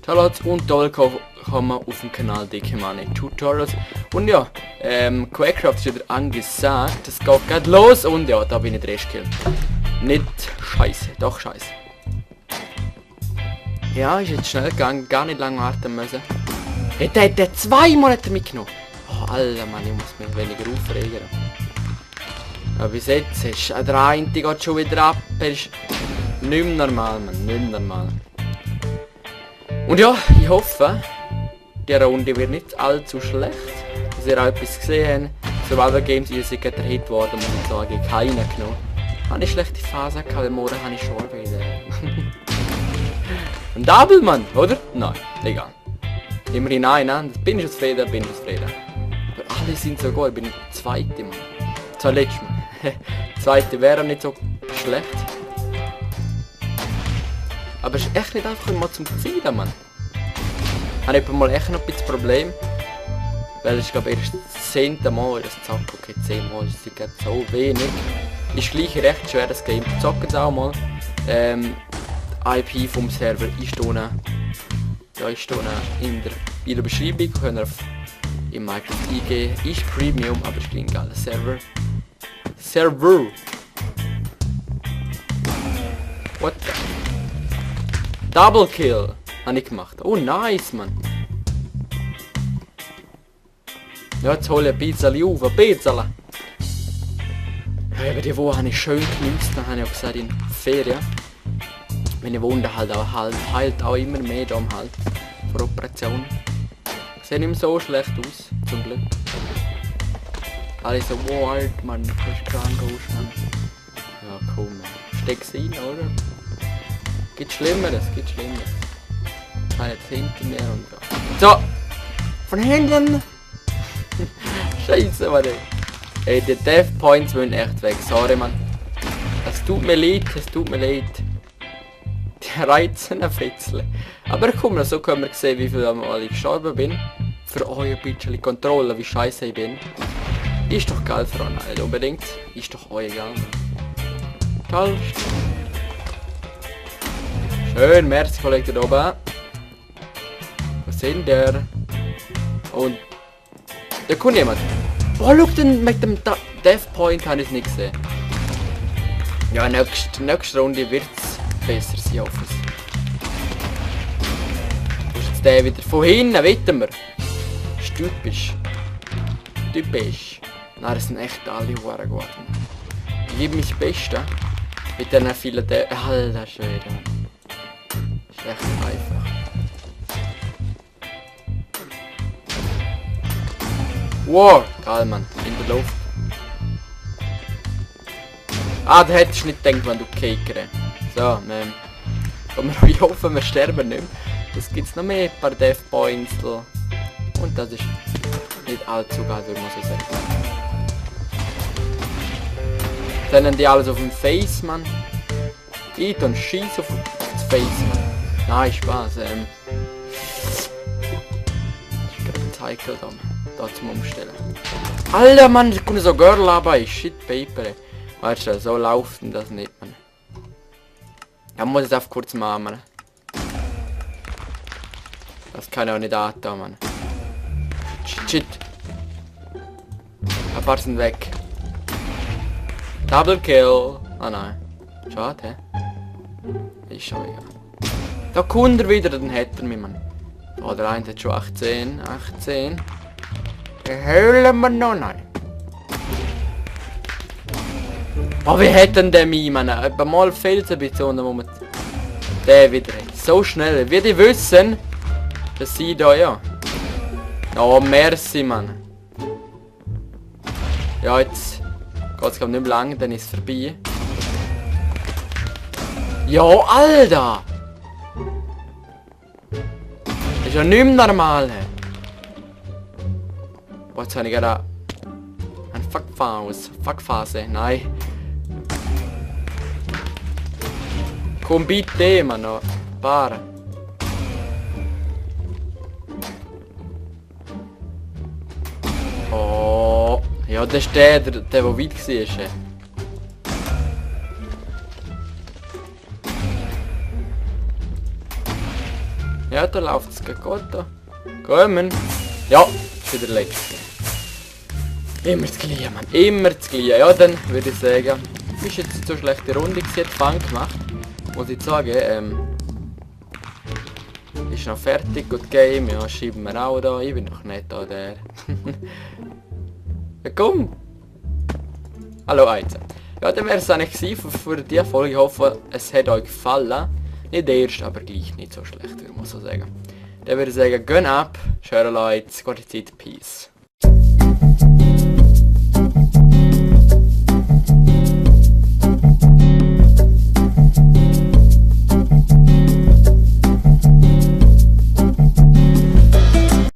Hallo und willkommen auf dem Kanal Dicke Money Tutorials. Und ja, Quakecraft ist wieder angesagt. Es geht gerade los und ja, da bin ich der Erste. Nicht scheiße, doch scheiße. Ja, ist jetzt schnell gegangen, gar nicht lange warten müssen. Jetzt hat er 2 Monate mitgenommen. Oh, Alter Mann, ich muss mich weniger aufregen. Aber bis jetzt ist der eine geht schon wieder ab. Er ist nicht mehr normal, Mann, nicht mehr normal. Und ja, ich hoffe, die Runde wird nicht allzu schlecht. Dass ihr auch etwas gesehen habt. Survival Games ist der Hit geworden, muss ich sagen, keiner genommen. Habe ich schlechte Phase gehabt, weil morgen habe ich schon wieder. Ein Double, Mann, oder? Nein, egal. Immerhin nein, bin ich zufrieden, Aber alle sind so gut, ich bin der Zweite, Mann. Zuletzt, Mann. Zweite wäre nicht so schlecht. Aber es ist echt nicht einfach immer zum Zielen, Mann. Ich habe mal echt noch ein bisschen Problem. Weil ich glaube erst das 10. Mal das zocken. Okay, 10 Mal ist es so wenig. Ist gleich recht schwer das Game. Zocken es auch mal. IP vom Server ist unten. Ja, ist unten in der Beschreibung. Könnt ihr auf im Minecraft eingeben. Ist Premium, aber ist ein geiler Server. What the? Double Kill! Habe ich gemacht. Oh nice, Mann. Ja, jetzt hole ich ein bisschen auf. Ein bisschen. Ja, aber die Woche habe ich schön genutzt. Dann habe ich auch gesagt, in Ferien. Meine Wunde halt auch heilt auch immer mehr da halt. Vor Operationen. Sieht nicht mehr so schlecht aus, zum Glück. Alle so, wow, alt, Mann, du bist krank aus, Mann. Ja, komm, man. Steck's rein, oder? Gibt Schlimmeres. Ich habe jetzt hinter mir und so. So! Von hinten! Scheiße, Mann, ey. Die Death Points müssen echt weg. Sorry, Mann. Es tut mir leid. Die reizen ein bisschen. Aber komm, so können wir sehen, wie viel Mal ich gestorben bin. Für euch ein bisschen Kontrolle, wie scheiße ich bin. Ist doch geil für euch, nicht unbedingt. Ist doch euch egal. Toll. Schön, merci Kollege da oben. Was sind der? Und da kommt jemand. Oh, schau, mit dem Death Point habe ich es nicht gesehen. Ja, nächste Runde wird es besser sein, hoffe ich. Wo ist jetzt der wieder? Von hinten, wissen wir. Typisch. Nein, das sind echt alle Huren geworden. Ich gebe mich das Beste. Mit diesen vielen Alter Schwede. Ist echt einfach. Wow, geil, Mann. In der Luft. Ah, da hättest du nicht gedacht, wenn du kickere. So, ich hoffe, wir sterben nicht mehr. Es gibt noch mehr ein paar Death Points. Und das ist nicht allzu geil, würde man so sagen. Dann haben die alles auf dem Face, Mann. Ich und schieß auf das Face, Mann. Nein, Spaß. Ich gerade einen Cycle da zum Umstellen. Alter, Mann, ich komme so Girl dabei. Shit, Paper. Weißt du, so läuft denn das nicht, Mann. Ja, muss ich auf kurz machen, Mann. Das kann ich auch nicht antun, Mann. Shit. Ein paar sind weg. Double Kill. Ah nein. Schade, hä? Ist schon egal. Da kommt er wieder, dann hätte er mich, Mann. Oh, der eine hat schon 18. Höhlen wir noch, nein. Oh, wie hätten der mich, Mann? Etwa mal fehlt es ein bisschen und dann muss man der wieder so schnell. Wie die wissen, dass sie da, ja. Oh, merci, Mann. Ja, jetzt geht es nicht mehr lang, dann ist es vorbei. Jo, Alter! Das ist ja nicht mehr normal. Boah, jetzt habe ich gerade ein Fuckphase. Nein. Komm bitte, Mann. Noch. Paar. Oh. Ja, das ist der weit war. Ja, da läuft es gut da. Kommen. Ja, ist wieder der letzte. Immer das Gleiche, Mann. Immer das Gleiche. Ja, dann würde ich sagen, ist jetzt nicht so schlechte Runde gewesen, hat Fun gemacht. Muss ich sagen, ist noch fertig, gut Game. Ja, schreiben wir auch da. Ich bin noch nicht da, der. Ja, komm. Hallo, Eizen. Ja, dann wäre es eigentlich gewesen für diese Folge. Ich hoffe, es hat euch gefallen. Nicht erst, aber gleich nicht so schlecht, würde man so sagen. Dann würde ich sagen, gehen ab, schöne Leute, gute Zeit, Peace.